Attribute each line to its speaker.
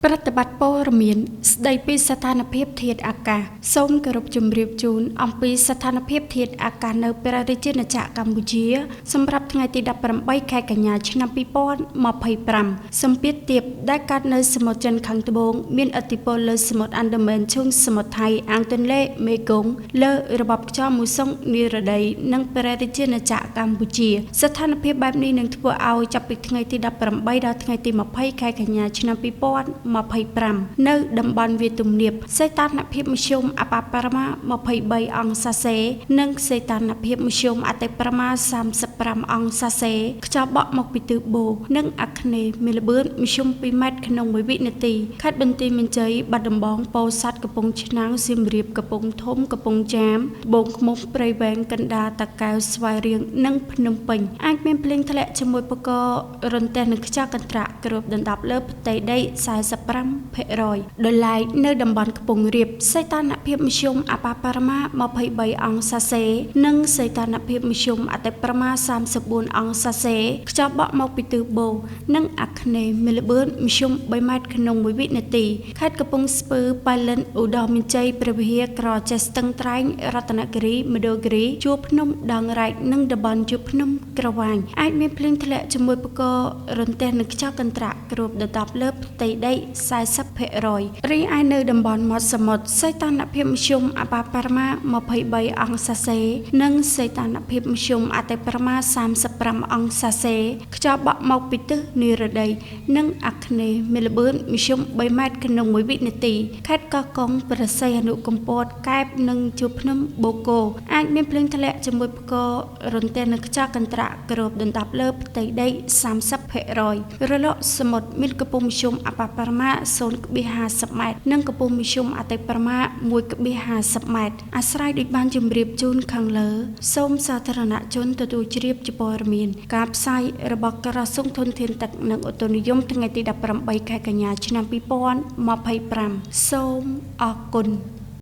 Speaker 1: ព្រឹត្តិបត្រព័ត៌មានស្ដីពីស្ថានភាពធាតុអាកាសសូមគោរពជម្រាបជូនអំពីស្ថានភាពធាតុអាកាសនៅព្រះរាជាណាចក្រកម្ពុជា សម្រាប់ថ្ងៃទី18ខែកញ្ញាឆ្នាំ2025សម្ពាធទាបដែលកើតនៅសមុទ្រចិនខាងត្បូងមានឥទ្ធិពលលើសមុទ្រអាន់ដាមែនឈូងសមុទ្រថៃអាងទន្លេមេគង្គលើរបបខ្យល់មូសុងនិរតីនិងព្រះរាជាណាចក្រកម្ពុជាស្ថានភាពបែបនេះនឹងធ្វើឲ្យចាប់ពីថ្ងៃទី18ដល់ថ្ងៃទី20ខែកញ្ញាឆ្នាំ2025នៅតំបន់វាលទំនាបសីតុណ្ហភាពមធ្យមអបបរមា23អង្សាសេនិងសីតុណ្ហភាពមធ្យមអតិបរមា35អង្សាសេខ្យល់បក់មកពីទិសបូនិងអាគ្នេយ៍មានល្បឿនមធ្យម2ម៉ែត្រក្នុង1វិនាទីខេត្តបន្ទាយមានជ័យបាត់ដំបងពោធិ៍សាត់កំពង់ឆ្នាំងសៀមរាបកំពង់ធំកំពង់ចាមត្បូងឃ្មុំព្រៃវែងកណ្ដាលតាកែវស្វាយរៀងនិងភ្នំពេញអាចមានភ្លៀងធ្លាក់ជាមួយពកររន្ទះនិងខ្យល់កន្ត្រាក់គ្របដណ្ដប់លើផ្ទៃដី45%ដោយឡែកនៅតំបន់ខ្ពង់រាបសីតុណ្ហភាពមធ្យមអបបរមា23អង្សាសេនិងសីតុណ្ហភាពមធ្យមអតិបរមា34អង្សាសេខ្យល់បក់មកពីទិសបូនិងអាគ្នេយ៍មានល្បឿនមធ្យម3ម៉ែត្រក្នុង1វិនាទីខេត្តកំពង់ស្ពឺប៉ៃលិនឧត្តរមានជ័យព្រះវិហារក្រចេះស្ទឹងត្រែងរតនគិរីមណ្ឌលគិរីជួរភ្នំដងរែកនិងតំបន់ជួរភ្នំក្រវាញអាចមានភ្លៀងធ្លាក់ជាមួយពកររន្ទះនិងខ្យល់កន្ត្រាក់គ្របដណ្ដប់លើផ្ទៃដី40%រីឯនៅតំបន់មាត់សមុទ្រសីតុណ្ហភាពមធ្យមអបបរមា23អង្សាសេនិងសីតុណ្ហភាពមធ្យមអតិបរមា35អង្សាសេខ្យល់បក់មកពីទិសនិរតីនិងអាគ្នេយ៍មានល្បឿនមធ្យម3ម៉ែត្រក្នុង1វិនាទីខេត្តកោះកុងព្រះសីហនុកំពតកែបនិងជួរភ្នំបូកូអាចមានភ្លៀងធ្លាក់ជាមួយផ្គររន្ទះនិងខ្យល់កន្ត្រាក់គ្របដណ្ដប់លើផ្ទៃដី30%រលកសមុទ្រមានកម្ពស់មធ្យមអបបរមា0.50ម៉ែត្រនិងកម្ពស់មធ្យមអតិបរមា1.50ម៉ែត្រអាស្រ័យដូចបានជម្រាបជូនខាងលើសូមសាធារណជនទទួលជ្រាបជាព័ត៌មានការផ្សាយរបស់ក្រសួងធនធានទឹកនិងឧតុនិយមថ្ងៃទី18ខែកញ្ញាឆ្នាំ2025សូមអរគុណ។